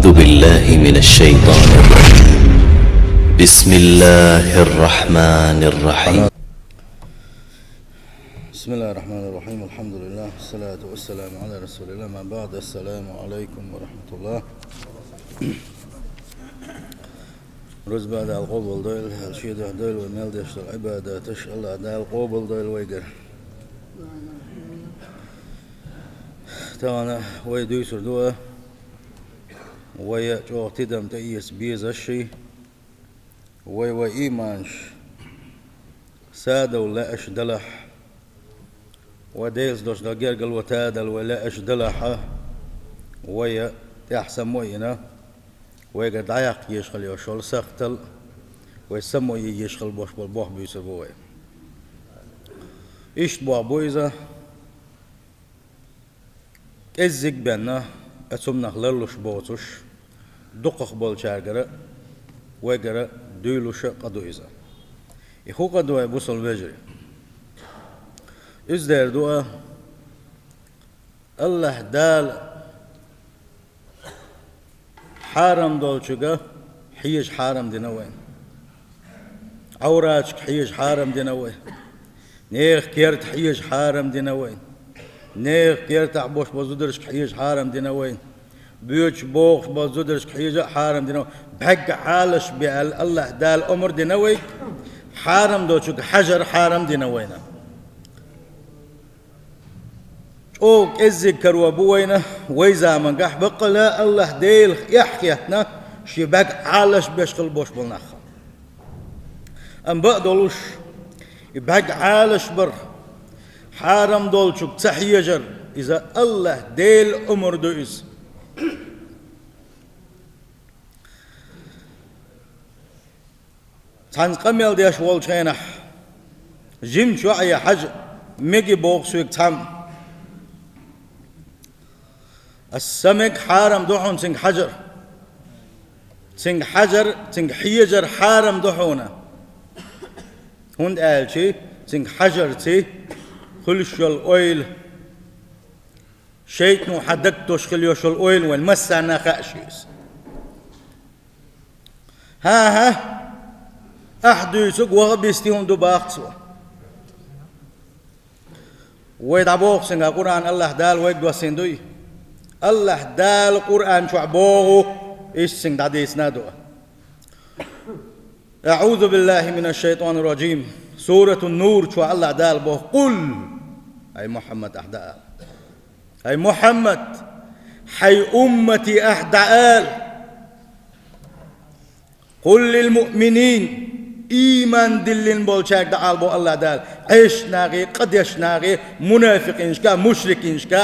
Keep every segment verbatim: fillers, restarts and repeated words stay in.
أعوذ بالله من الشيطان الرجيم. بسم الله الرحمن الرحيم. بسم الله الرحمن الرحيم. الحمد لله، والصلاة والسلام على رسول الله. ما بعد، السلام عليكم ورحمة الله. Рузба Дала къобал дойла, хьал шеда дойла вай мел деш дола Ӏибадаташ, АллахӀ Дала къобал дойла вайгара. Тахана вай дуьйцур ду а, вай чӀогӀа тидам тӀеэца безаш а, вай, вай иманаш садовла лаьаш далахь, вай Делаца долуш долу гергарло тадала вай лаьаш далахь, вай тӀехь само а йина, вайгара дӀаяккха езаш хила йолуш йолу сахтал, вай само а езаш хила болуш болу бохам буьйцур бу вай. Иштта бохам бу иза. КӀеззиг бен а цунах ларлуш боцуш, дукхах болчаьргара, вайгара дуьйлуш а къа ду иза. И хӀун къа ду, вай бусалба вежарий? Иза дер ду а, АллахӀ Дала хьарам долчуьнга хьежа хьарам дина вайна. Ӏавраташка хьежа хьарам дина вайна. Нехан керта хьежа хьарам дина вайна. Нехан кертахь болуш болу зударшка хьежа хьарам дина вайна. Боьдуш бохуш болу зударшка хьежа а хьарам дина вайна. БӀаьрг Ӏалаш бе аьлла, АллахӀ Дала омра дина вайга, хьарам долчуьнга хьажар хьарам дина вайна. ЧӀогӀа кӀеззиг каро бу вайна, вай заманахь баккъала а АллахӀ Делах эхь хетта, шен бӀаьрг Ӏалаш беш хила болуш болу нах. Амма бакъдолуш, и бӀаьрг Ӏалаш бар, хьарам долчуьнга ца хьежар, иза АллахӀ Делан омра ду иза. Цхьаьна къамел деш волчу хенахь, жимачу йоӀе хьажа мегий боху соьга цхьамма. Аса мега хьарам ду хьуна цуьнга хьажар. Цуьнга хьажар, цуьнга хьежар хьарам ду хьуна. ХӀунда аьлча цуьнга хьажарца хуьлуш йолу ойла, шайтӀано хьан дагтош хила йолуш йолу ойла вайн массарна а хаьаш ю иза. ХӀан-хӀа, ахь дуьйцург ваха а бисте хӀума ду боху цо. Вай дӀабоху цуьнга, Къуръан АллахӀ Дала вайга доссийна дуй? АллахӀ Дала Къуръан чохь боху, иштта цуьнга дӀадийцина а ду. أعوذ بالله من الشيطان الرجيم. Суратун-Нур чохь АллахӀ Дала боху: «Къул», хӀай Мухьаммад, ахь дӀаала. ХӀай Мухьаммад, хьайн уммате ахь дӀаала. «Къул лил муъминин», ийман диллина болчаьрга дӀаала боху АллахӀ Дала, Ӏеша нахе, къа деш нахе, мунафикъинашка, мушрикинашка,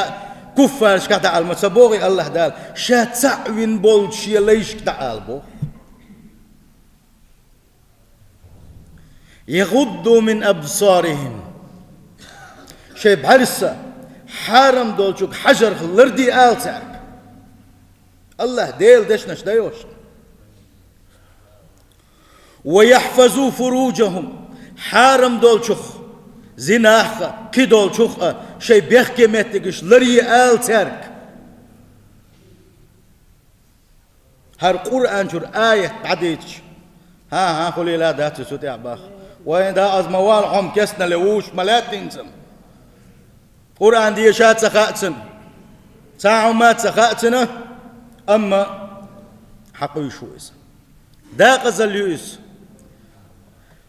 куффарашка дӀаала ма ца боху АллахӀ Дала, ша цхьаъ вина болчу шен лайшка дӀаала боху. «ЯгӀудду мин абсарихим». Шайн бӀаьрса хьарам долчуьнга хьажарх ларде ала цаьрга. АллахӀ Делан дешнаш дан йолуш. «Ва яхьфазу фуруджахум». Хьарам долчух, зинах а, кхидолчух а шайн бехке меттигаш ларъе ала цаьрга. ХӀара Къуръан чуьра аят дӀадийцича, хӀан-хӀа, хӀулийла дац цу тӀехь баха. Вайн да аз ма вала хьо-м кестнале вуш ма лаьттинца-м. Къуръан деша а ца хаьа цунна. Цхьа хӀума а ца хаьа цунна, амма хьакхуьйсуш ву иза. Декъазалла ю иза.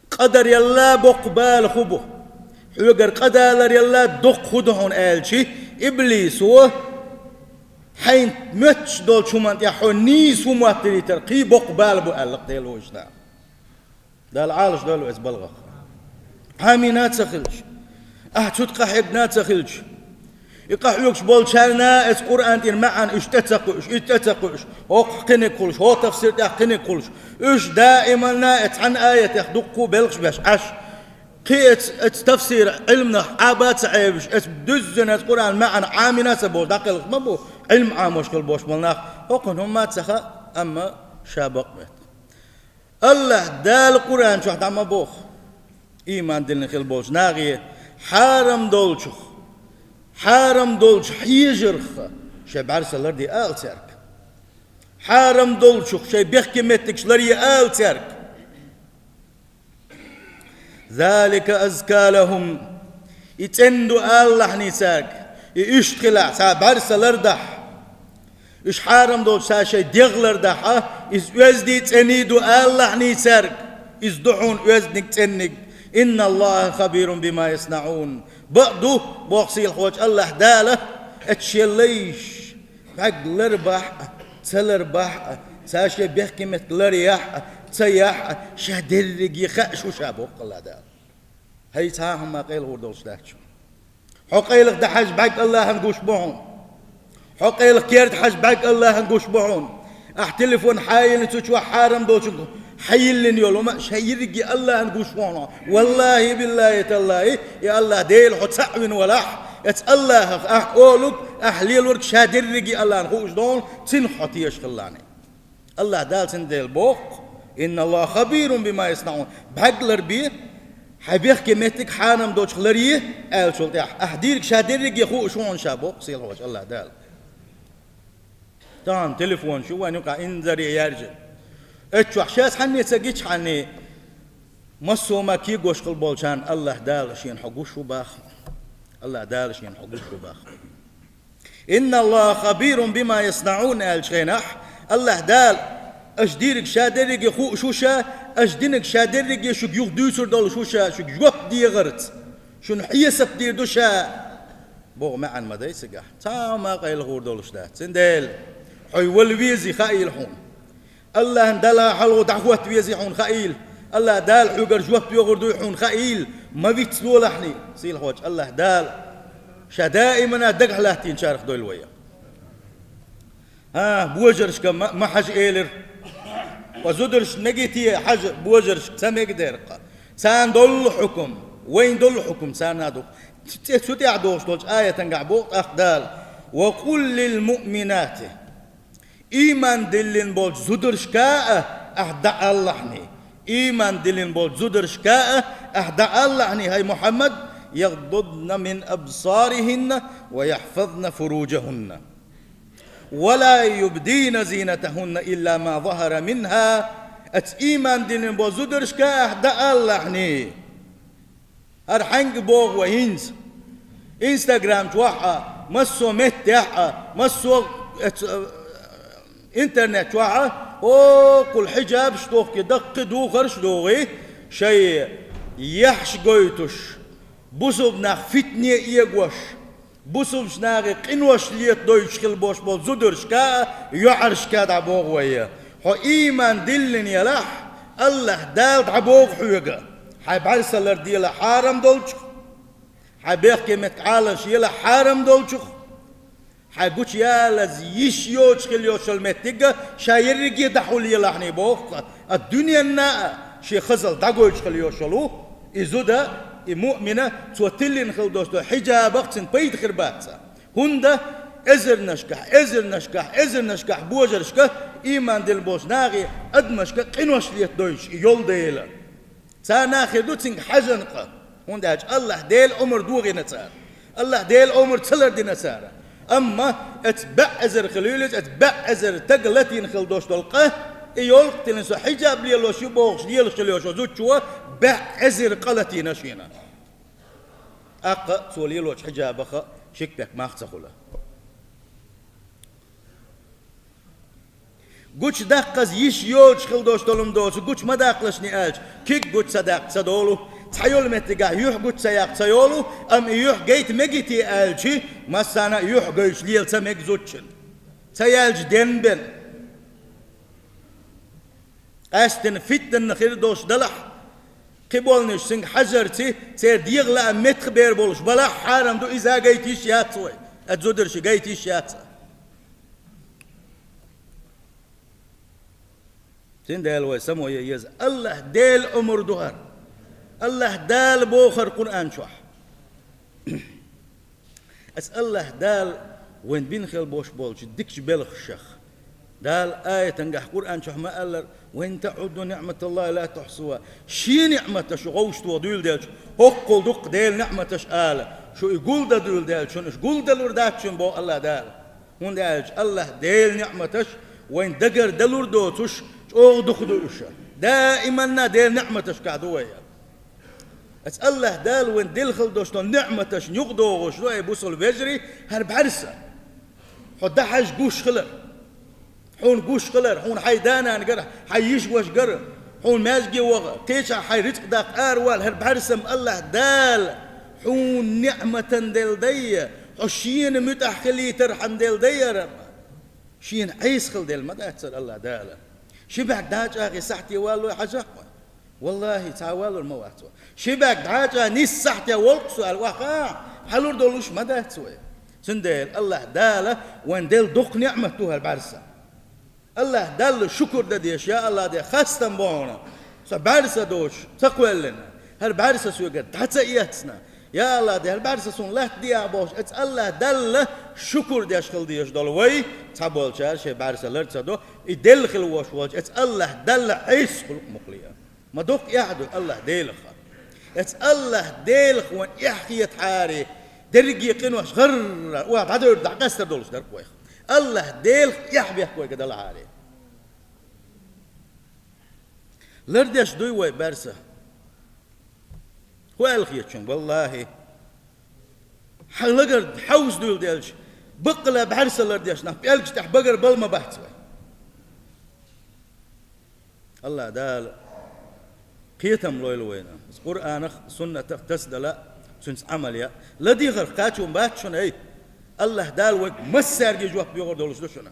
Къа дарал а боккха бала хӀун бу? Хьоьгара къа даларал а доккха хӀун ду хьуна аьлча, иблисо хьайна моьттуш долчу хӀуманна тӀехь хьо нийса хӀун моттийтар кхин боккха бала бу аьлла-кх Делан вовшашна. Дала Ӏалаш дойла вай оцу балхах. Ӏамийна а ца хилча, ахь цу тӀе къахьегна а ца хилча, и къахьоьгуш болчарна а оцу Къуръан тӀера маьӀна уьш тӀе ца кхуьуш, уьш тӀе ца кхуьуш, хӀокху кхиниг хуьлуш, хӀокху тафсир тӀехь кхиниг хуьлуш, уьш даиманна а оцу цхьана аятех дуккха а белхаш беш Ӏаш, кхин оцу, оцу тафсира Ӏилманах Ӏаба а ца Ӏеваш, оцу дуьззина оцу Къуръан маьӀна Ӏамийна а ца болуш дӀакхелхаш ма бу Ӏилма Ӏамош хила болуш болу нах, хӀокхунна хӀумма а ца хаьа, амма ша бакъ бетта. АллахӀ Дала Къуръан чохь дӀа ма боху, ийман диллина хила болчу нахе хьарам долчух, хьарам долчу хьежарх шайн бӀаьрса ларде ала цаьрга. хьарам долчух шайн бехке меттигаш ларъе ала цаьрга. ذلك أزكى لهم. И цӀена ду алалахьний цаьрга. И иштта хилахь, цхьа бӀаьрса лардахь. Уьш хьарам долчу цхьа шайн дегӀ лардахь, иза оьзда а цӀена а ду алалахьний цаьрга. Иза ду хьуна оьзданиг, цӀенаниг. إن الله خبير بما يصنعون. Бакъ ду, боху сийлахьчу Аллахь Дала, эцу шен лайш бӀаьрг ларбахь а, ца ларбахь а, цхьа шен бехке меттиг ларъяхь а, ца яхь а, ша дерриге хууш ву ша, боху Аллахь Дала. ХӀай, цхьа а хӀума къайла гӀур долуш дац хьуна. Хьо къайлаха дӀахьажа бӀаьрг Аллахьан гуш бу хьуна. Хьо къайлаха керта хьажа бӀаьрг Аллахьан гуш бу хьуна. Ахь телефон хьайиллина, цу чохь хьарам долчуьнга хьайиллина йолу хӀума ша ерриге Аллахьан гуш ву хьуна. Валлахьи, биллахьи, таллахьи, и Аллахь Дела хьо цхьаъ вина валахь, эцу Аллахьах ахь олург, ахь лелорг ша дерриге Аллахьан хууш ду хьуна, цунах хьо тешаш хилалахь. Аллахь Дала цундела боху: إن الله خبير بما يصنعون. БӀаьрг ларбе, хьайн бехке меттиг хьарам долчух ларъе, аьллачул тӀаьхьа, ахь дийриг ша дерриге хууш ву хьуна ша, боху сийлахьчу Аллахь Дала. Тахана телефонаш ю вайн юкъахь инзаре яьржина. Эццахь шаьш хьанне ца гичхьанне, массо а ма кегош хила болчарна Аллахь Дала шена хьо гуш ву боху. Аллахь Дала шена хьо гуш ву боху. إن الله خبير بما يصنعون аьллачу хенахь, Аллахь Дала, аша дийриг ша дерриге хууш ву ша, аша динарг ша дерриге шуьга юха дуьйцур долуш ву ша, шуьга жоп дехарца, шуна хьесап дийр ду ша, боху маьӀна ма дай цигахь. Цхьа а хӀума къайла гӀур долуш дац. Цундела хьо вала везий хаийла хьуна. Аллахьан Дала хьалха дӀахӀотта везий хьуна хаийла. Аллахь Дала хьоьгара жоп йогӀур дуй хьуна хаийла. Ма виц лолахьний, сийлахьчу Аллахь Дала ша даимана дагахь латтийначарах дойла вай. ХӀа, божаршка ма, ма хьажа элира. Ва зударшна мегий те хьажа, божаршка ца мега дера-кх. Царна долу хьукум, вайна долу хьукум царна а ду. Цу, цу тӀехь догӀуш долчу аятангахь боху тӀаккха Дала: وقل للمؤمنات. Ийман диллина болчу зударшка а ахь дӀаалалахьний. Ийман диллина болчу зударшка а ахь дӀаалалахьний, хӀай Мухьаммад: يغضضن من أبصارهن ويحفظن فروجهن ولا يبدين زينتهن إلا ما ظهر منها. Эцу ийман диллина болчу зударшка а ахь дӀаалалахьний. ХӀара хьаьнга боху вай хӀинца? Инстаграм чохь а, массо а меттехь а, массо а, э, ц-, э, интернет чохь а, хӀокхул хьиджабаш дохке, даккхий духарш а дохий, шайн яххьаш гойтуш, бусулба нах фитне эгош, бусулбачу нахе къинош летадойтуш хила бош болу зударшка а, йоӀаршка а дӀабоху вай: хьо ийман диллина елахь, Аллахь Дала дӀабоху хьоьга, хьайн бӀаьрса ларделахь хьарам долчух, хьайн бехке меттиг Ӏалаш елахь хьарам долчух, хьайн гучуялаза йиш йоцуш хила йолуш йолу меттиг а ша ерриге дӀахьулъелахьний боху-кх, а дуьненна а шен хазалла дӀагойтуш хила йолуш йолу и зуда, и муъмина, цо тиллина хила долуш долу хьиджабах цуьнан пайда хир бац. ХӀунда эзарнашкахь, эзарнашкахь, эзарнашкахь божаршка, ийман диллина болчу нахе, адамашка къинош летадойтуш и йолу дела. Царна хир ду цуьнга хьажа-кх, хӀунда аьлча Аллахь Дела омра дохийна цара. Аллахь Дела омра ца лардина цара. Амма эцу бӀе эзар хилийла иза, эцу бӀе эзар стаг латийна хила долуш долу къа, и йолу-кх тиллина со хьиджаб лелош ю бохуш лелаш хила йолуш йолу зудчо бӀе эзар къа латийна шена. ТӀаккха цо лелочу хьиджабах а ши кепек мах ца хуьлу. Гучудаккхаза йиш йоцуш хила долуш долу хӀума доцу, гучу ма даккхалашний аьлча, куьг гучу ца даккха ца долу, цхьа йолу меттигахь юьхь гучу ца яккха ца йолу, амма и юьхь гайта мегий те аьлча, массарна а юьхь гойтуш лела ца мега зудчун. Ца яьлча денбен. Къаьсттина фитнанна хир долуш далахь, кхиболнаш цуьнга хьажарций, церан дегӀан лаам меттахбер болуш балахь, хьарам ду, иза гайта йиш яц вай, а зударши гайта йиш яц. Цундела вай само ян еза. Аллахь Дела омра ду хӀара. Аллахь Дала боху хӀара Къуръан чохь. Аса Аллахь Дала вайн бина хила бош болчу дикачу белхашах. Дала аятангахь Къуръан чохь ма-аллара: «Ва ин таӀудду ниӀматаллахи ла тухьсуха». Шен ниӀматаш шу гӀовшто дуьйладелча, хӀоккхул дуккха Делан ниӀматаш ала, шу и гулдан дуьйладелча, шуна уьш гулдалур дац шуна, боху Аллахь Дала. ХӀунда аьлча Аллахь Делан ниӀматаш Вайн дагара далур доцуш, чӀогӀа дукха ду уьш. Даиманна Делан ниӀматашкахь ду вай. Аса АллахӀ Дала вайн делла хила долчу ниӀматашна юкъадогӀуш ду, ай бусалба вежарий, хӀара бӀаьрса. Хьо дӀахьажа гуш хилар. Хьуна гуш хилар, хьуна хьайн да-нана гар, хьайн йиша-ваша гар, хьуна маьждиге ваха, кхечахьа хьайн рицкъ даккха аравала, хӀара бӀаьрса-м АллахӀ Дала хьуна ниӀматана делла дай, хьо Шена муьтӀахь хилийтархьама делла дай хӀара-м. Шена Ӏеса хила делла ма дац хӀара АллахӀ Дала. Ши бӀаьрг дӀа чӀагӀе сахьте валлой хьажахь вай? ВаллахӀи, цхьа а валур ма вац вай. Ши бӀаьрг дӀа чӀагӀе нийсса сахьте волкху со аьлла, ваха, хьалур долуш ма дац вай. Цундела АллахӀ Дала вайн делла дукха ниӀмат ду хӀара бӀаьрса. АллахӀ Далла шукур дан дезаш, я АллахӀ Де, хастам бу хьуна. Со бӀаьрса доцуш ца кхоьллина, хӀара бӀаьрса соьгара дӀа ца эцна, я АллахӀ Де, хӀара бӀаьрса суна латта деахь бохуш, аса АллахӀ Далла шукур деш хила дезаш долу вай, цхьаболчара шайн бӀаьрса лар ца до, и делла хила вош волчу аса АллахӀ Далла Ӏеса хуьлу мукъале. Ма дукха эхь ду АллахӀ Делах. Аса АллахӀ Делах вайн эхь хетахьара, дерриге къинош гӀарра, охьа дӀадевр дӀакъастар долуш дара вайх. АллахӀ Делах эхь бехк вайга далахьара. Лардеш дуй вай бӀаьрса? ХӀун аьлла хеташ ву, валлахӀи? Хьан лагар хьовса дуьйла делча, баккъала бӀаьрса лардеш нах пӀелгаш тӀехь багар бала ма бац вай. АллахӀ Дала кхетам лойла вайна. Къуръанах, суннатах тасадала, цуьнца Ӏамал яа. ЛадийгӀарх кхачо бац шуна, ай. АллахӀ Дала вайга массаьрга жоп богӀур долуш ду шуна.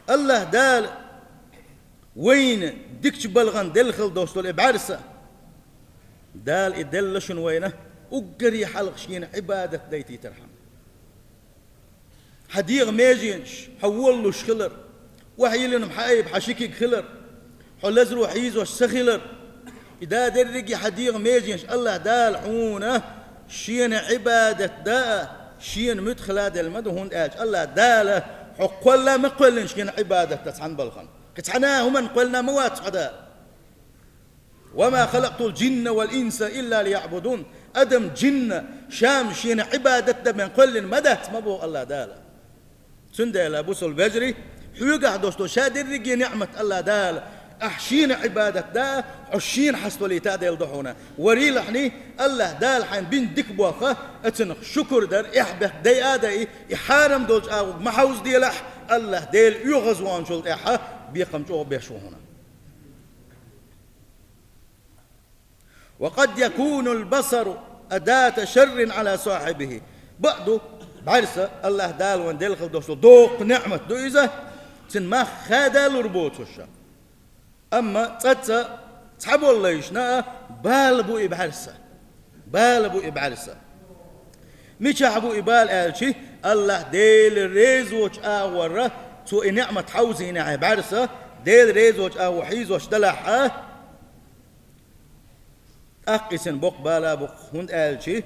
АллахӀ Дала вайна дикачу балгӀан делла хила долуш долу и бӀаьрса. Дала и делла шуна вайна, уггаре хьалха Шена Ӏибадат дайтийтархьама. Хьан дегӀан меженаш хьо волалуш хилар, охьайиллина хьан айба хьан ши куьг хилар, хьо лазаро хьийзош ца хилар. И да дерриге хьан дегӀан меженаш АллахӀ Дала хьуна Шена Ӏибадат дан, Шена муьтӀахь хила делла ма ду, хӀунда аьлча АллахӀ Дала хьо кхолла а ма кхоьллина Шена Ӏибадат дан цхьана балхана. Кхин цхьана а хӀуманна кхоьллина ма вац хьо Дала. «Ва ма халакътул жинна вал инса илла лияъбудун». Адам, жинна, ша-м Шена Ӏибадат дан бен кхоьллина ма дац, ма боху АллахӀ Дала. Цундела, бусалба вежарий, хьоьгахь долуш долу ша дерриге ниӀмат АллахӀ Дала, ахь Шена Ӏибадат дан, хьо Шена хьастолийта а делла ду хьуна. Варийлахьний, АллахӀ Дала хьайна бина дика бохха, а цунах шукур дар, эхь-бехк дайа а дайа, и хьарам долчу агӀонга ма хьовзаделахь, АллахӀ Делан оьгӀазваханчул тӀаьхьа бекхам чӀогӀа беш ву хьуна. «Ва къад якунул басару адата шаррин ала сахьибихи». Бакъ ду, бӀаьрса, АллахӀ Дала вайн делла хила долуш долу доккха ниӀмат ду иза, цуьнан мах хада лур боцуша. Амма цкъацкъа цхьаболу лайшна а бала бу и бӀаьрса. Бала бу и бӀаьрса. Мичахь бу и бала аьлчи, АллахӀ Делан резочу агӀорра цо и ниӀмат хьовзийна хьайн бӀаьрса, Делан резочу агӀо хьийзош далахь а, тӀаккха и цуьнан боккха бала а бу, хӀунда аьлчи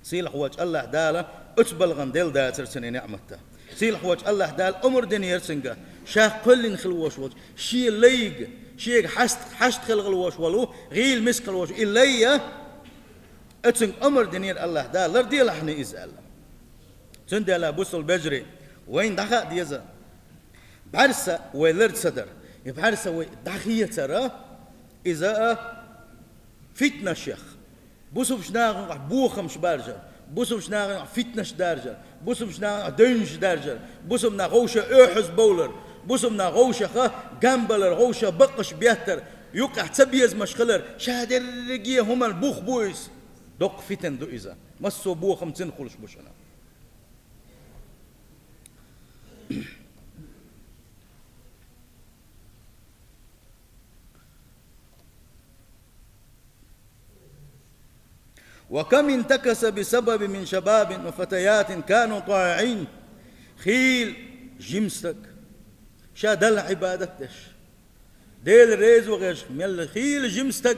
сийлахь волчу АллахӀ Дала оцу балгӀан делла дацара цуьнан и ниӀмат. Сийлахь волчу АллахӀ Дала омра динера цуьнга, ша кхоьллина хила вош волчу, шен лайга, шега хьаст-, хьашт хила волуш волу, гӀийла миска хила вош волу и лай а, оцуьнга омра динера АллахӀ Дала, ларделахьний иза аьлла. Цундела, бусалба вежарий, вайна дӀахаа деза. БӀаьрса вай лар ца дара. И бӀаьрса вай дӀахецара, иза а фитнашех, бусалбачу нахана юкъахь бохамаш баржар, бусалбачу нахана юкъахь фитнаш даржар, бусалбачу нахана юкъахь девнаш даржар, бусалба нах вовшах оьхьаз бовлар, бусалба нах вовшаха гамбалар, вовшах баккъаш беттар, юкъахь цабезамаш хилар, ша дерриге хӀуманна бух бу иза. Доккха фитна ду иза. Массо а бохам цуьнан хуьлуш бу шуна. «Ва кам интакаса би сабабин мин шабабин ва фатаятин кану таиин». Хийла жима стаг, ша Далла Ӏибадат деш, Дела резо гӀеш мел хийла жима стаг,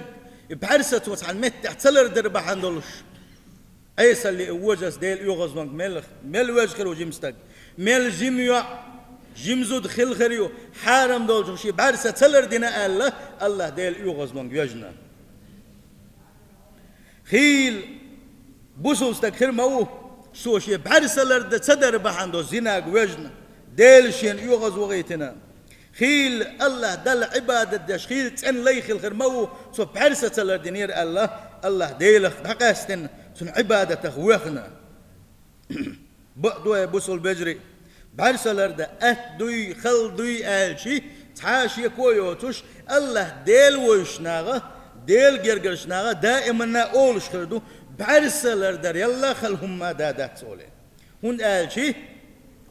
и бӀаьрса цо цхьана меттехь ца лардар бахьана долуш, Ӏесалли и вожас Дела оьгӀазванга мел, мел вежа хир ву жима стаг, мел жима йоӀ, жима зуда хила хир ю, хьарам долчу ши бӀаьрса ца лардина аьлла, АллахӀ Дела оьгӀазванга вежна. Хийла бусалба стаг хир ма ву, Цо шен бӀаьрса ларда ца дар бахьана долуш зинага вежна, Дела шена оьгӀаз вахийтина. Хийла АллахӀ Далла Ӏибадат деш, хийла цӀена лай хилла хир ма ву, цо бӀаьрса ца лардинера аьлла, АллахӀ Делах дӀакъаьстина, цуьнан Ӏибадатах воьхна. Бакъду, бусалба вежарий, бӀаьрса лардан атта дуй, хала дуй аьлча, цхьа а шеко а йоцуш, АллахӀ Дела вевзаш наха, Делан гергарчу наха даиманна олуш хир ду, бӀаьрса лардар ялла хала хӀумма а дац олий. ХӀунда аьлча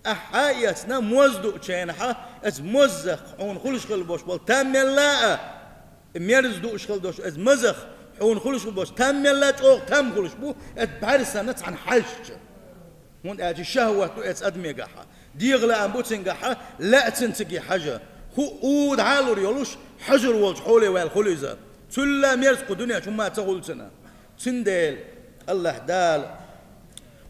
ахьа а эцна, моз дуучу хенахь, оцу мозах хьуна хуьлуш хила болуш болу там мелла а, мерза дууш хила долуш, оцу мозах хьуна хуьлуш хила болуш там мелла а чӀогӀа там хуьлуш бу, оцу бӀаьрсана цхьаьна хьаьжча. ХӀунда аьлча шахӀват ду оцу адамегахьа, дегӀан лаам бу цуьнгахьа, лаьцна цига хьажа. ХӀуъу дӀалур йолуш, хьажур волчу хьоле ваьлла хуьлу иза. Цул а мерза кху дуьнен чу хӀумма ца хуьлу цуьнан. Цундела АллахӀ Дала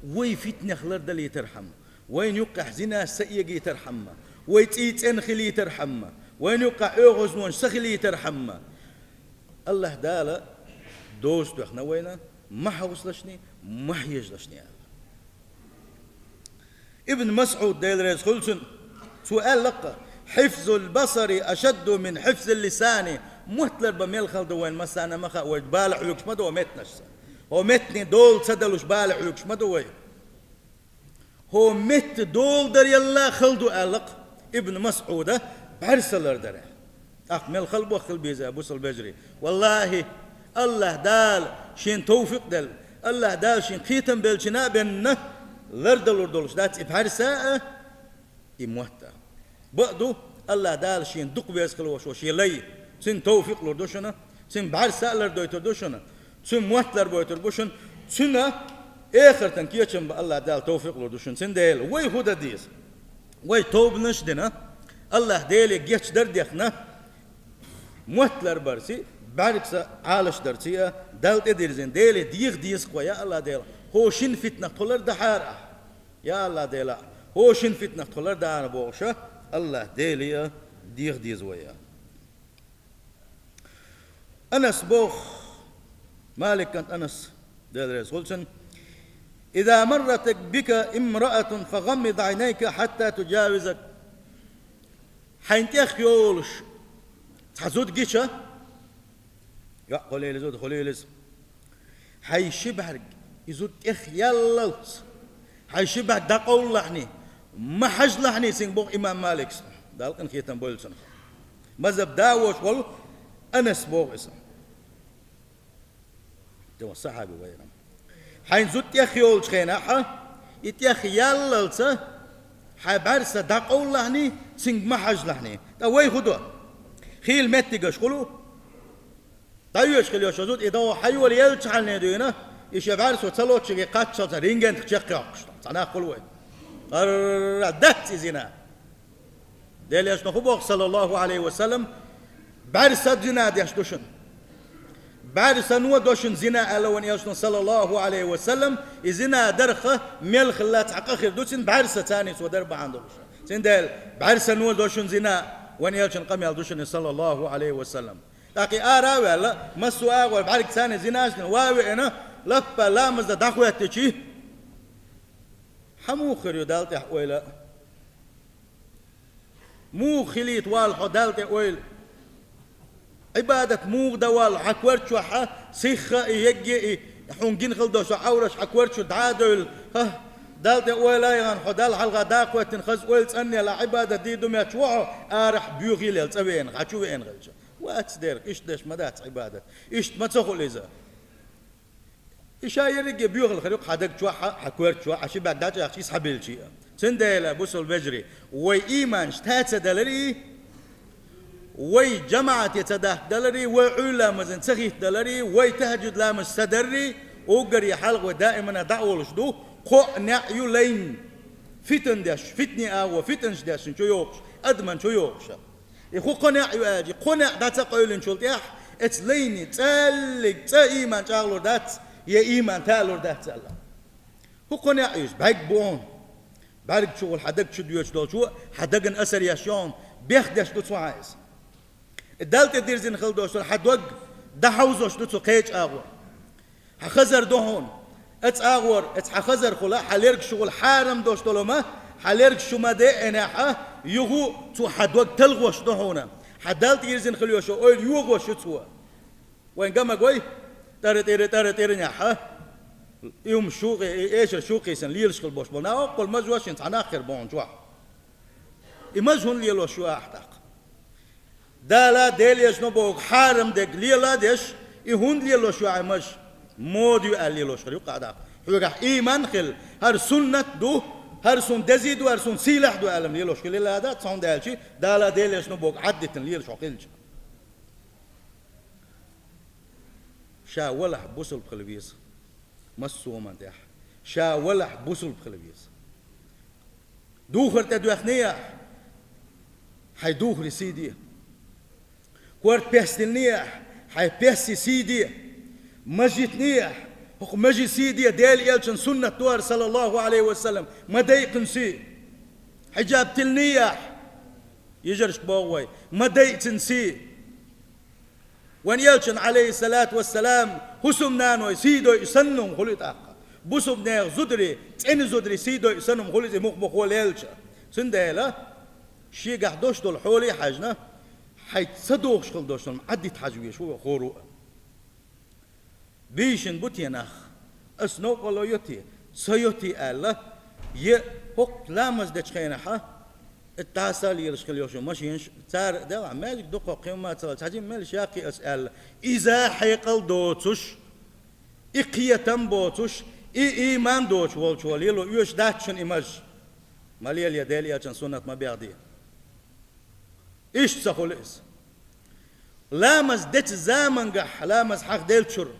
вай фитнех лардалийтархьама, вайна юккъехь зинаш ца эгийтархьама, вай цӀий цӀена хилийтархьама, вайна юккъехь оьгӀазнонаш ца хилийтархьама, АллахӀ Дала доза тоьхна вайна, ма хьовсалашний, ма хьежалашний аьлла. Ибн МасӀуд, Дела реза хуьлу цунна, цо аьлла-кх: «Хьифзул басари ашадду мин хьифзил лисани». Мотт ларбан мел хала ду вайна массарна ма хаьа, вай бала хьоьгуш ма ду вай меттанашца. ХӀо меттанийн дола ца далуш бала хьоьгуш ма ду вай. ХӀо меттан дола дар ялла хала ду аьлла-кх Ибн МасӀуда бӀаьрса лардар. ТӀаккха мел хала боху хила беза, бусалба вежарий. ВаллахӀи, АллахӀ Дала шена товфикъ делла, АллахӀ Дала шена кхетам беллачунна а бенна, лардалур долуш дац и бӀаьрса а, и мотт а. Бакъду, АллахӀ Дала шена дукха веза хила волуш волу шен лай, цуьнан товфикъ лур ду шуна, цуьнан бӀаьрса а лардойтур ду шуна, цуьнан мотт ларбойтур бу шуна, цуьнан эхартан кечам бан АллахӀ Дала товфикъ лур ду шуна. Цундела вай хӀун дан деза? Вай тобанаш а дина, АллахӀ Деле гечдар а дехна, мотт ларбарций, бӀаьргца Ӏалашдарций а, Далла тӀедирзина Деле деха деза-кх вай, я АллахӀ Дела, хӀо шина фитнах тхо лардахьара ахь. Я АллахӀ Дела, хӀо шина фитнах тхо лардахьара бохуша, АллахӀ Деле а деха деза вай а. Анас боху, Малик кӀант Анас, Дела реза хуьлу цунна: «Иза маррат бика имраатун фагӀаммид Ӏайнайка хьатта туджавизак». Хьайна тӀех йолуш цхьа зуда гича, йоӀ хуьлийла зуда, хуьлийла иза. Хьайн ши бӀаьрг и зуда тӀех яллалц, хьайн ши бӀаьрг дӀакъовлалахьний, ма хьажалахьний цуьнга, боху имам Маликс, Дала къинхетам бойла цунах. Мазхаб да а воцуш волу Анас боху иза. Тема сахьаби вайна. Хьайн зуда тӀех йолчу хенахь, и тӀех яллалца хьайн бӀаьрса дӀакъовлалахьний, цуьнга ма хьажалахьний. ТӀаккха вай хӀун до? Хийла меттигаш хуьлу, дӀайоьшуш хила йолуш зуда, и дӀо хьайола еллачхьана дуьйна, и шен бӀаьрсо ца лоцучуьнга кхаччалц рентгентах чекхйоккхуш, цхьа нах хуьлу вай. Ара дац и зина. Делан Элчано хӀун боху, саллаллаху Ӏалайхи ва саллам, бӀаьрса зина деш ду шуна. БӀаьрсано до шуна зина аьлла вайн Элчано, саллаллаху Ӏалайхи ва саллам, и зина дарх мел хилла цхьа къа хир ду цуьнан, бӀаьрса царний цо дар бахьана долуш. Цундела бӀаьрсано до шуна зина, вайн Элчан къамел ду шуна, саллаллаху Ӏалайхи ва саллам. ТӀаккха и ара а ваьлла, массо а агӀор бӀаьрг царний зинаш дина, ван а веана, лаппа ламаз дан дӀахӀоьттичи, хьан муха хир ю Далла тӀехь ойла? Муха хилийта валла хьо Далла тӀе ойла? Ӏибадат муха дан валла хьан кор чохь а, сихха а, и егге а, и хьуна гина хила долуш Ӏавраш хьан кор чу дӀа а девлла, хӀа, Далла тӀе ойла а яхана, хьо Далла хьалха даккхоьттина хаза ойла цӀанъелла Ӏибадат дийр ду моьттуш ву хьо, арахь боьхийла цӀа веана, хьан чу веана хилча. Вац дерг, иштта деш ма дац Ӏибадат, иштта ма ца хуьлу иза. И ша ерриге боьхалла хир ю хьан даг чохь а, хьан коьрта чохь а, хьан ши бӀаьрг дӀачӀагӀчи, схьабелчи а. Цундела, бусалба вежарий, вай ийманаш та ца даларий, вай жамаӀате ца даккхадаларий, вай Ӏуьйра ламазна ца хӀиттадаларий, вай тахӀажжуд ламаз ца даррий, уггаре хьалха вай даимана дӀа а волуш ду, кхоъ неӀ ю лайна. Фитан деш, фитне агӀо, фитанаш дешна чу йохуш, адаман чу йохуша. И хӀун кхо неӀ ю аьлча, кхо неӀ дӀа ца къевлинчул тӀаьхьа, эца лайни цӀаллиг цӀа ийман чӀагӀлур дац, я ийман талур дац аьлла. ХӀун кхо неӀ ю иза? БӀаьрг бу хьуна. БӀаьрг чухула хьан даг чу доьдуш долчо хьан дагана асар еш ю хьуна, бехдеш ду цу хьан иза. И Далла тӀе дирзина хила долуш долу хьан дог дӀахьовзош ду цу кхечу агӀор. Хьан хазар ду хьуна, Эц агӀор, эц хьа хазархула, хьа лерг шугӀул хьарам дош долу ма, хьа лерг шу ма де энехьа, юху цу хьа дог талхош ду хьуна. Хьа Далла тӀирзина хила йошу, ойла йогӀош ю цо. Вайн гамаг вай, тӀара-тӀира, тӀара-тӀира нехьа, и хӀума шугӀи, и эшар шугӀийсан лелаш хила бош болу. На оккхул мажошин цхьа нах хир бохьун чохь. И маж хӀунда лелош ю ахьа тӀаккха? Дала Делан Элчано боху хьарам дерг лела деш, и хӀунда лелош ю ахьа маж? Мода ю аьлла лелош хир ю къа даккха. Хьоьгахь ийман хила, хӀара суннат ду, хӀара суна дезий ду, хӀара суна сийлахь ду аьлла лелош хила лада, цхьа хӀунда аьлчи, Дала Делан Элчано боху Ӏаддитина лелаш хьо хилча. Ша валахь бусулба хила веза. Массо а хӀуман тӀехь. Ша валахь бусулба хила веза. Духар тӀедоьхнехь, хьайн духаре сий де. Корта пестинехь, хьайн песте сий де. Мажитнехь, хӀокху мажи сий де, Делан Элчан суннат ду хӀара, саллаллаху Ӏалайхи ва саллам, ма дайкхина сий. Хьиджаб тиллинехь, йижаршка боху вай, ма дайкхина сий. Вайн Элчан, Ӏалайхиссалату вассалам, хӀусамнаной сий дойу санна хӀума хуьлу тӀаккха. Бусулба нехан зударий, цӀена зударий сий дойу санна хӀума хуьлу иза муха-муха лелча. Цундела шегахь дош долу хьоле а хьаьжна, хьайца ца догӀуш хила дош долу Ӏаддита хьажа везаш ву вай хӀора а. Бийшина бу те нах? Ас новкъарло йо те, ца йо те аьлла, е хӀокху ламаз дечу хенахьа, и дӀаса а лелаш хила йолуш ю машенаш, цара а делахь, маьждиг дукха кхин ма ца хилча, хьажа мел шаккхий ас аьлла, иза хьекъал доцуш, и кхетам боцуш, и ийман доцуш волчо лело оьшуш дац шуна и маж. Ма лелае, Делан Элчан суннат ма бегӀде. Иштта ца хуьлу иза. Ламаз дечу замангахь ламаз хьахделчуьра.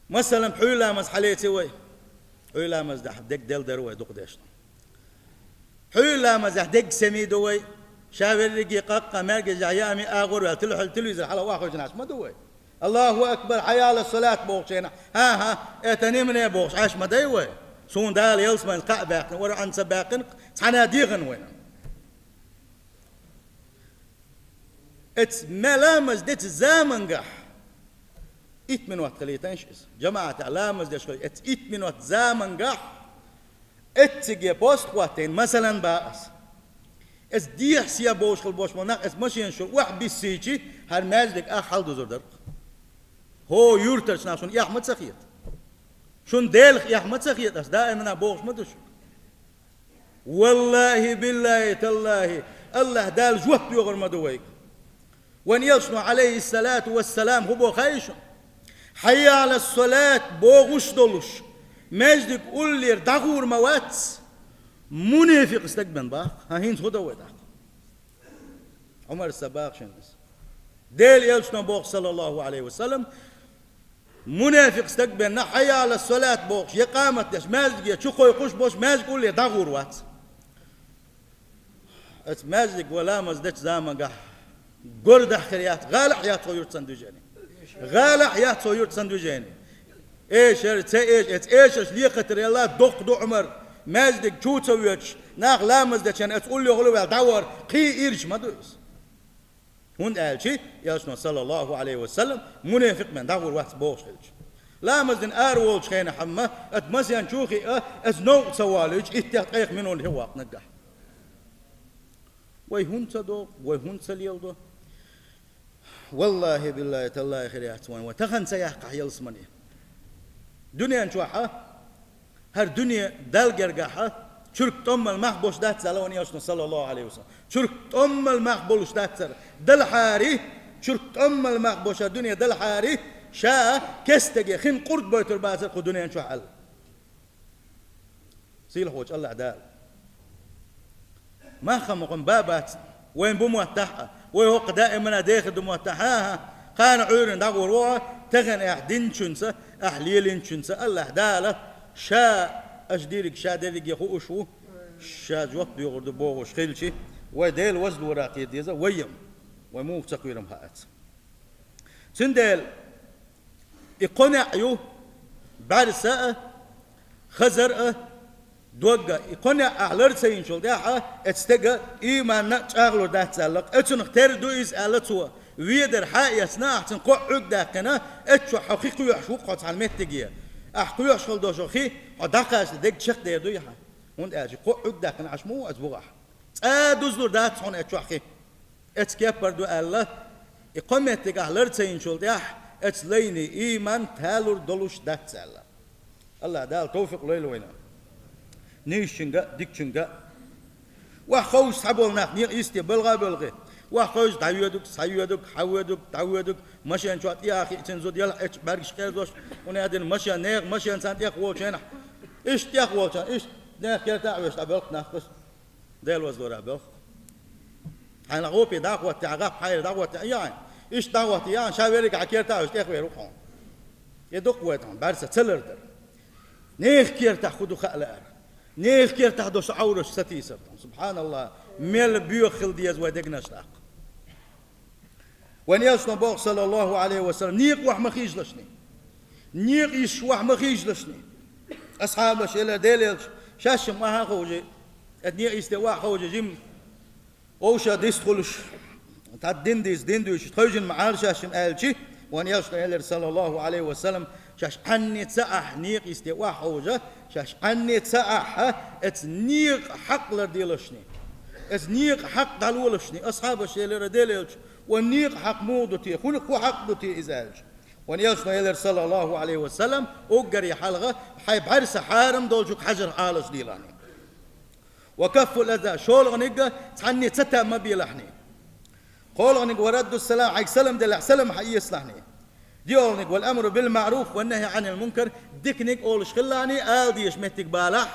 Масалан, пхьуьйла ламаз хьалеци вай. Пхьуьйла ламаз дахь дег делдара вай дукха дешна. Пхьуьйла ламазехь дег семи ду вай. Ша верриге къаккха маьргежахь яами агӀор ваьлла, теле-, телевизор хьала охьахуьйсина Ӏаш ма ду вай. Аллаху акбар, хьайя Ӏала салат бохучу хенахь, хӀан-хӀа, это нимане бохуш Ӏаш ма дай вай. Суна Дала ялсаманца кхаъ баьккхина, вара Ӏанца баьккхина, цхьана а дегӀана вайна. Эца ма ламаз дечу замангахь итт минот хилийтанаш иза. ЖамаӀатехь ламаз деш хилла эца итт минот замангахь эцциге пост хӀоттийна, масалан, бан ас. Эца дехьа се бовш хила бош ма нах, эца машенаш чуьра охьа биссийчи, хӀара маьждиг ах хьаладузур дара. ХӀо юьртарчу нах шуна эхь ма ца хета. Шуна Делах эхь ма ца хета ас, даимана бохуш ма ду шу. Валлахи, биллахи, таллахи, Аллах Дала жоп доьхур ма ду вайга. Вайн Элчано, Ӏалайхиссалату вассалам, хӀун боху хаьий шуна? Хьайя Ӏала салат бохуш долуш, маьждиг уллера дӀагӀур ма вац, мунепикъ стаг бен баккха. ХӀан, хӀинца хӀун до вай тӀаккха? Ӏумар са баха шуна иза. Делан Элчано боху, саллаллаху Ӏалайхи ва саллам, мунепикъ стаг бенна, хьайя Ӏала салат бохуш, я къамат деш, маьждиге чу кхойкхуш болуш, маьждиг улле дӀагӀур вац. Эца маьждиг вай ламаз дечу замангахь гор дахкар яц, гӀалахь яц хӀо юьртсан движение. ГӀалахь яц хӀо юьртсан движение. Эшар, ца эш, эца эшарш лекхатар елла доккха ду Ӏумар, маьждиг чу ца воьдуш, нах ламаз дечан эца уллехула ваьлла дӀавар, кхий ирча ма ду иза. ХӀунда аьлчи, Элчано, саллаллаху Ӏалайхи ва саллам, мунепикъ мен дӀагӀур вац бохуш хилча. Ламаз дина ара волчу хенахь амма, ат масен чу хиъа, ас новкъа ца волуьйтуш, иттех ткъех минот хи ваккха наггахь. Вай хӀунда ца догӀу, вай хӀунда ца леладо? Валлахи, биллахи, таллахи, хир яц вайн, вай тахана ца яьккхахь ялсамане. Дуьнен чохьа, хӀара дуьне Далла гергахьа, чуьрк тӀоммал мах болуш дац аьлла вайн Элчано, саллаллаху Ӏалайхи ва саллам. Чуьрк тӀоммал мах болуш дац хӀара. Далхьари, чуьрк тӀоммал мах болуш хӀара дуьне далхьари, ша кестаге хин къурд бойтур бацара кху дуьнен чохь аьлла. Сийлахьволчу Аллах Дала. Мах-м хӀокхуьнан ба бац, вайн бу моттахь а, вай хӀокху даимана дехар ду моттахь а, хӀан-хӀа, кхана Ӏуьйранна дӀагӀур ву хьо, тахана ахь динчуьнца, ахь лелинчуьнца Аллах Дала ша, аша дийриг ша дерриге хууш ву, ша жоп доьхур ду бохуш хилчи, вай Дела вазлора тӀера деза, вай-м, вай муха ца кхоьру-м хаьац. Цундела и кхо неӀ ю, бӀаьрса а, хазар а, дог а. И кхо неӀ ахь лар ца йинчул тӀаьхьа, эцу стеган ийманна а чӀагӀлур дац аьлла, эцунах тера ду иза аьлла цо. Ведар хьа а эцна, ахь цуьнан кхоъ Ӏуьрг даьккхина, эцу чохь хьо хи кхоьхьуш ву-кх хьо цхьана меттиге. Ахь кхоьхьуш хила долчу хи хьо дӀакхаччалц дег чекхдер дуй хьан? ХӀунда аьлча кхоъ Ӏуьрг даьккхина Ӏаш ма ву аса бухахь. ЦӀа дузалур дац хьуна оцу чохь хи. Оцу кепара ду аьлла, и кхо меттиг ахь лар ца йинчул тӀаьхьа, оцу лайне ийман талур долуш дац аьлла. АллахӀ Дала тавфикъ лойла вайна. Нийсачуьнга а, дикачуьнга а. Охьахевшича схьаболу нах некъа йисте балха а боьлхий. Охьахевшича дӀавоьдург, схьавоьдург, хьавоьдург, дӀавоьдург, машен чохь тӀе а хиъчина зуда ялх эцча бӀаьргаш къерзош, хӀунда аьлча машен нехан, машен царна тӀехволчу хенахь, иштта тӀехволчарна, иштта нехан кертахь а веш дӀабоьлху нах кхуза. Делан вазлора боьлху. Хьайна гӀопе дӀахӀоттехь, гӀап хьайра дӀахӀоттехь, яхьа. Иштта дӀахӀотте, яхьа, ша верриг хьан кертахь а веш тӀехвер ву хьуна. И дукха вай тхьана бӀаьрса ца лардар. Нехан кертахь хӀун ду хаа лаьара. Нехан кертахь долу со Ӏовраш сатийсар тхьана. СубхьаналлахӀ, мел боьха хила деза вай дегнаш тӀаккха. Вайн элчано боху, саллаллаху Ӏалайхи ва саллам, некъа охьа ма хийжалаш ни. Некъа йисаш охьа ма хийжалаш ни. Асхьабаш элира, Делан элча, шаьш-м охьа а ховший, тӀе некъа йисте охьа а ховший, жимма вовшах дистхуьлуш, тӀаккха дин дийца, дин дуьйцуш, тхевжина ма Ӏара шаьш-м аьлчи, вайн элчано элира, саллаллаху Ӏалайхи ва саллам, шаьш Ӏанне ца ахь некъа йисте охьа ховша, шаьш Ӏанне ца ахь, оцу некъан хьакъ ларделаш ни. Оцу некъан хьакъ дӀалолаш ни. Асхьабаш элира, Делан элча, вайн некъан хьакъ муха ду те, хӀун, хӀун хьакъ ду те иза аьлча. Вайн элчано элира, саллаллаху Ӏалайхи ва саллам, уггаре хьалха хьайн бӀаьрса хьарам долчуьнга хьажарх Ӏалашдийлахь ни. Ва каффул аза, шолгӀаниг цхьанне ца там ма белахь ни. КхоалгӀаниг ва радду салам, хьайга салам делахь, салам хьаэцалахь ни. ДиолгӀаниг вал амру бил маъруф ва нахьи Ӏанил мункар, диканиг олуш хилалахь ни, ала дезаш меттиг балахь,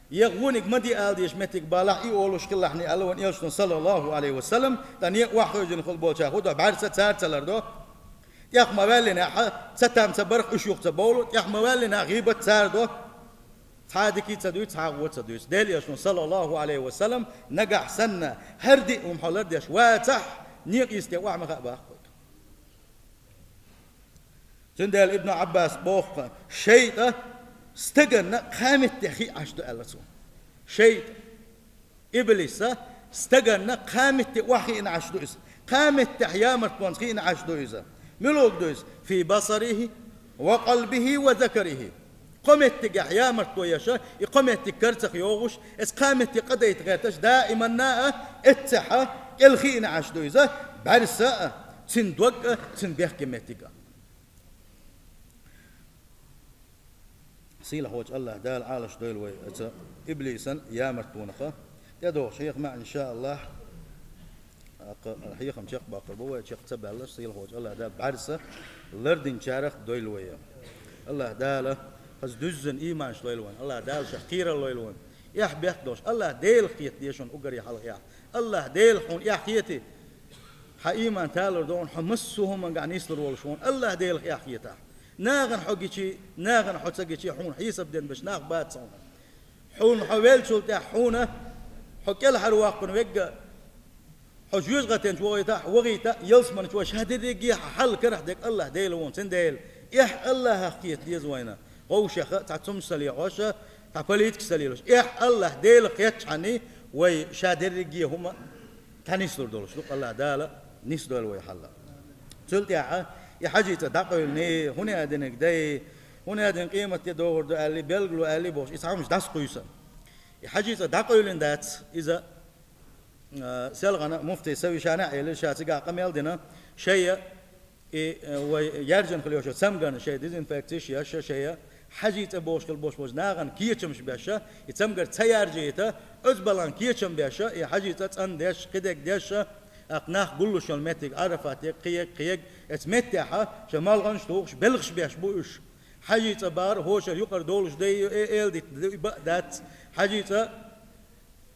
я вониг ма де ала дезаш меттиг балахь, и олуш хилалахь ни аьлла вайн элчано, саллаллаху Ӏалайхи ва саллам, тӀаккха некъа охьахевшина хила болчарах хӀун до, бӀаьрса цара ца лардо. ТӀех ма ваьллинехь, ца там ца барх уьш юха ца бовлу, тӀех ма ваьллинехь, гӀийбат цара до. Цхьа а дика ца дуьйцу, цхьа а гӀо ца дуьйцу. Делан элчано, саллаллаху Ӏалайхи ва саллам, нагахь санна, хӀара диъ хӀума хьо лардеш вацахь, некъа йисте охьа ма хаа боху вайга. Цундела Ибн Ӏаббаса боху, шайтӀа стаганна кхаа меттехь хиъна Ӏаш ду аьлла цо. ШайтӀа, иблиса, стаганна кхаа метте охьа хиъна Ӏаш ду иза. Кхаа меттехь ямартонца хиъна Ӏаш ду иза. Мила ду иза? Фи басарихи ва къалбихи ва закарихи. Кхо меттигехь ямарто еш, и кхо меттиг карцах йогӀуш, иза кхаа метте къадайта гӀерташ, даиманна а эццехь кӀел хиъна Ӏаш ду иза, бӀаьрса а, цуьнан дог а, цуьнан бехке меттиг а. Сийлахьчу АллахӀ Дала Ӏалашдойла вай оцу иблисан ямартонах. ТӀедогӀуш хьехам, иншааллахӀ, хьехам чекхбаккхур бу вай, чекх ца баьлларш, сийлахьчу АллахӀ Дала бӀаьрса лардинчарах дойла вай. АллахӀ Дала хаза дуьззина ийманаш лойла вайн. АллахӀ Дала шех кхерар лойла вайн. Эхь бехк долуш, АллахӀ Делах кхета деза шуна уггаре хьалха эхь. АллахӀ Делах хьуна эхь хетий, хьан ийман талур ду хьуна, хьо массо а хӀуманга нислур волуш ву хьуна, АллахӀ Делах эхь хетахь. Нахана хьо гичий, нахана хьо ца гичий, хьуна хьесап ден беш нах бац хьуна. Хьуна хьо веллачул тӀаьхьа хьуна, хьо кӀелхьарвоккхун вегга, хьо жоьжахатенчу вохуьйтахь, вахийта, ялсамани чу ша дерриге а хьан хьал карахь дерг АллахӀ Дела ву хьуна, цундела. Эхь АллахӀах кхета деза вайна. Вовшех а цхьа цомгаш ца лелош, цхьа политикаш ца лелош. Эхь АллахӀ Делах кхетчхьаний, вай ша дерриге а хӀума дӀанислур долуш ду, АллахӀ Дала нисдойла вай хьалха. Цул тӀаьхьа и хьаьжцӀа дӀакъевлина, хӀун а динарг дай, хӀун а дина къематде догӀур ду аьлла, билгало аьлла бохуш, и цхьа хӀумаш дӀасакхуьйсу. И хьаьжцӀа дӀакъевлина дац, иза, а, селхана муфтий совещани а элира, ша цигахь къамел дина, шайна и, э, вай яьржина хила йолчу цамгарна шайн дезинфекцеш еш, шайн хьаьжцӀа бохуш хила болуш болчу нахана кечамаш беш, и цамгар ца яржийта, оцу балхана кечам беш, и хьаьжцӀа цӀандеш, кхидерг деш, тӀаккха нах гуллуш йолу меттиг Ӏарафате, кхиерг, кхиерг, оцу меттехь шайн малханаш тухуш, белхаш беш бу уьш. ХьаьжцӀа бахара хӀокхара юкъара долуш дай, э, эладита дай баа дац. ХьаьжцӀа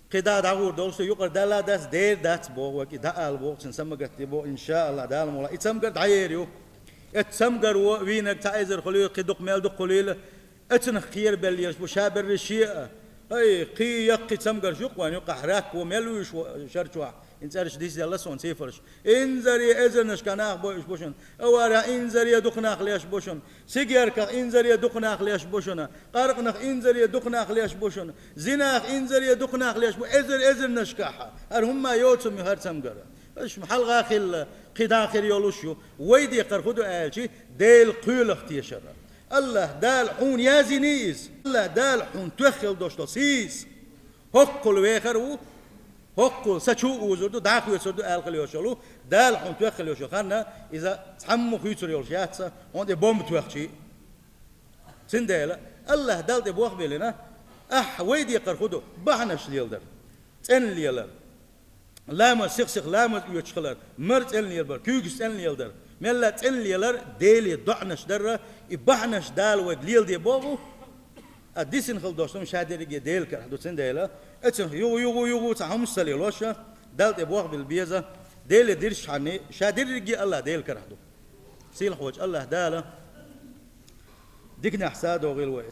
кхидӀа дӀагӀур долуш ду, юкъара далла дац, дер дац боху, вай кхидӀа ала боху, цуьнан са ма гатде боху, иншааллахӀ, Дала мукъ лахь. И цамгар дӀаерзо. Оцу цамгаро вийнарг цхьа эзар хуьлийла, кхин дукха мел дукха хуьлийла, оцунах кхерабеллераш бу, ша берриш шиъ а. Ай, кхин яккхий цамгарш ю-кх вайн юкъахь, раккхо мел вуьйш ву шар чохь, хӀинца цӀераш дисделла суна цифраш. Инзаре эзарнашкахь нах бойуш бу шуна. Аварах инзаре дукха нах леш бу шуна. Сигерках инзаре дукха нах леш бу шуна. Къаркъанах инзаре дукха нах леш бу шуна. Зинах инзаре дукха нах леш бу. Эзар-эзарнашкахь. ХӀара хӀумма йоцург ю хӀара цамгар. Аша хьалха хилла, кхидӀа хир йолуш ю. Вай декхар хӀун ду аьлча, Делан кхоьлах тешар. АллахӀ Дала хьуна яздина иза. АллахӀ Дала хьуна тоьхна хила долуш долу сий иза. ХӀоккхул вехар ву, хӀоккхул са чу а узур ду, дӀа а хоьцур ду аьлла хила йолуш йолу, Дала хьуна тоьхна хила йолуш йолу хан, иза цхьаммо а хуьйцур йолуш яц, хьуна тӀе бомба тоьхча а. Цундела АллахӀ Далла тӀе болх биллина, ахь вай декхар хӀун ду? Бахьанаш леладар, цӀена лелар. Ламаз, сих-сиха ламаз оьцуш хилар, мара цӀена лелабар, куьйгаш цӀена леладар, мелла цӀена лелар, Деле доӀанаш дарра, и бахьанаш Дала вайга леладе боху, а дисина хила долуш ду ша дерриге Делан карахь ду, цундела, оцунах югу-югу-югу цхьа хӀумнаш ца лелош, Далла тӀе болх билла беза, Деле дирзичхьана, ша дерриге АллахӀ Делан карахь ду. Сийлахьчу АллахӀ Дала диканехь садогӀийла вай.